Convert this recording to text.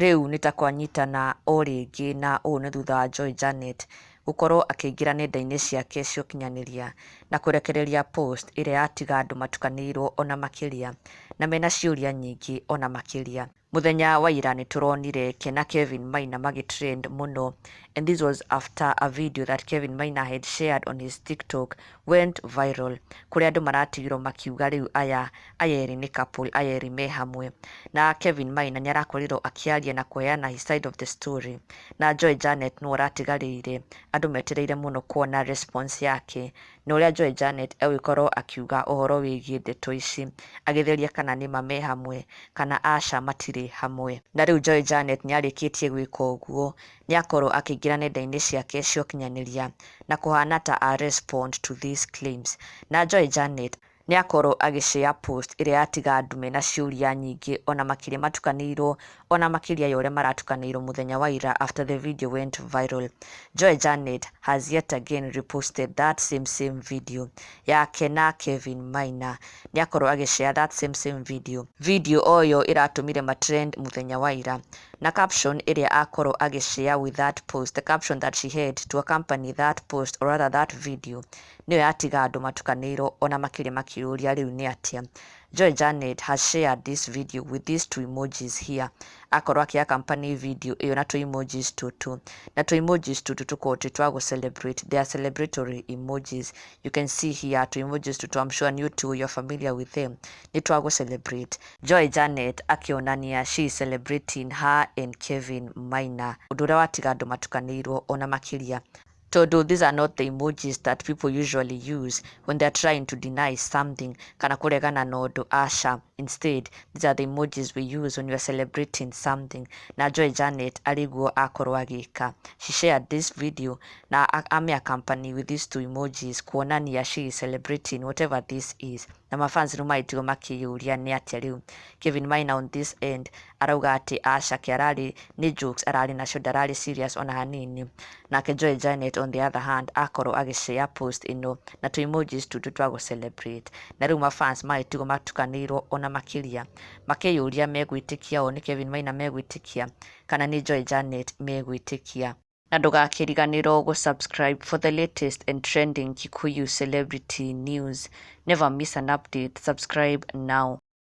Rĩu nĩ ta kwanyitana o rĩngĩ, na ũũ nĩ thutha wa Joy Janet gũkorwo akĩingĩra nenda-inĩ ciake cia ũkinyanĩria na kũrekereria post ĩrĩa yatiga andũ matukanĩirwo ona makĩria na mena ciũria nyingĩ ona makĩria. Mũthenya wa ira nĩ tũronire Ken na Kevin Maina magĩtrend mũno, and this was after a video that Kevin Maina had shared on his TikTok went viral, kũrĩa andũ maratigirwo makiuga rĩu aya erĩ nĩ couple, aya erĩ me hamwe. Na Kevin Maina nĩ arakorirwo akĩaria na kũheana his side of the story, na Joy Janet nĩwe ũratigarĩire, andũ metereire mũno kuona response yake na ũrĩa Joy Janet egũgĩkorwo akiuga ũhoro wĩgiĩ ndeto ici, agĩtheria kana nĩma me hamwe kana aca matirĩ hamwe. Na rĩu Joy Janet nĩ arĩkĩtie gwĩka ũguo, nĩ akorwo akĩingĩra nenda-inĩ ciake cia ũkinyanĩria na kũhana ta a respond to these claims. Na Joy Janet nĩ akorwo agĩshare post ĩrĩa yatiga andũ mena ciũria nyingĩ ona makĩria, matukanĩirwo ona makĩria ya ũrĩa maratukanĩirwo mũthenya wa ira after the video went viral. Joy Janet has yet again reposted that same same video yake na Kevin Maina. Nĩ akorwo agĩshare that same same video, video o yo ĩratũmire matrend mũthenya wa ira, na caption ĩrĩa akorwo agĩshare with that post, the caption that she had to accompany that post, or rather that video, nĩyo yatiga andũ matukanĩirwo ona makĩria makĩũria rĩu nĩ atĩa. Joy Janet has shared this video with these two emojis here. Akorwo akĩ accompany video ĩyo na tũ emojis tũtũ, na tũ emojis tũtũ tũkorwo twĩ twa gũ celebrate. They are celebratory emojis. You can see here tũ emojis tũtũ, I'm sure you too, you're familiar with them, nĩ twa gũ celebrate. Joy Janet akĩonania she is celebrating her and Kevin Maina, ũndũ ũrĩa watiga andũ matukanĩirwo ona makĩria, tondũ these are not the emojis that people usually use when they're trying to deny something kana kũregana na ũndũ. Aca, instead these are the emojis we use when we are celebrating something, na Joy Janet arĩguo akorwo agĩka. She shared this video na ame accompany with these two emojis kuonania she is celebrating whatever this is, na mafans rĩu magĩtigwo makĩyũria nĩ atĩa rĩu. Kevin Maina on this end arauga atĩ aca, ke ararĩ nĩ jokes ararĩ nacio, ndararĩ serious ona hanini. Nake Joy Janet on the other hand akorwo agĩshare post ĩno na tũ emojis tũtũ twa gũ celebrate, na rĩu mafans magĩtigwo matukanĩirwo ona makĩria makĩyũria megwĩtĩkia o nĩ Kevin Maina megwĩtĩkia kana nĩ Joy Janet megwĩtĩkia. Na ndũgakĩriganĩrwo gũ subscribe for the latest and trending Kikuyu celebrity news. Never miss an update. Subscribe now.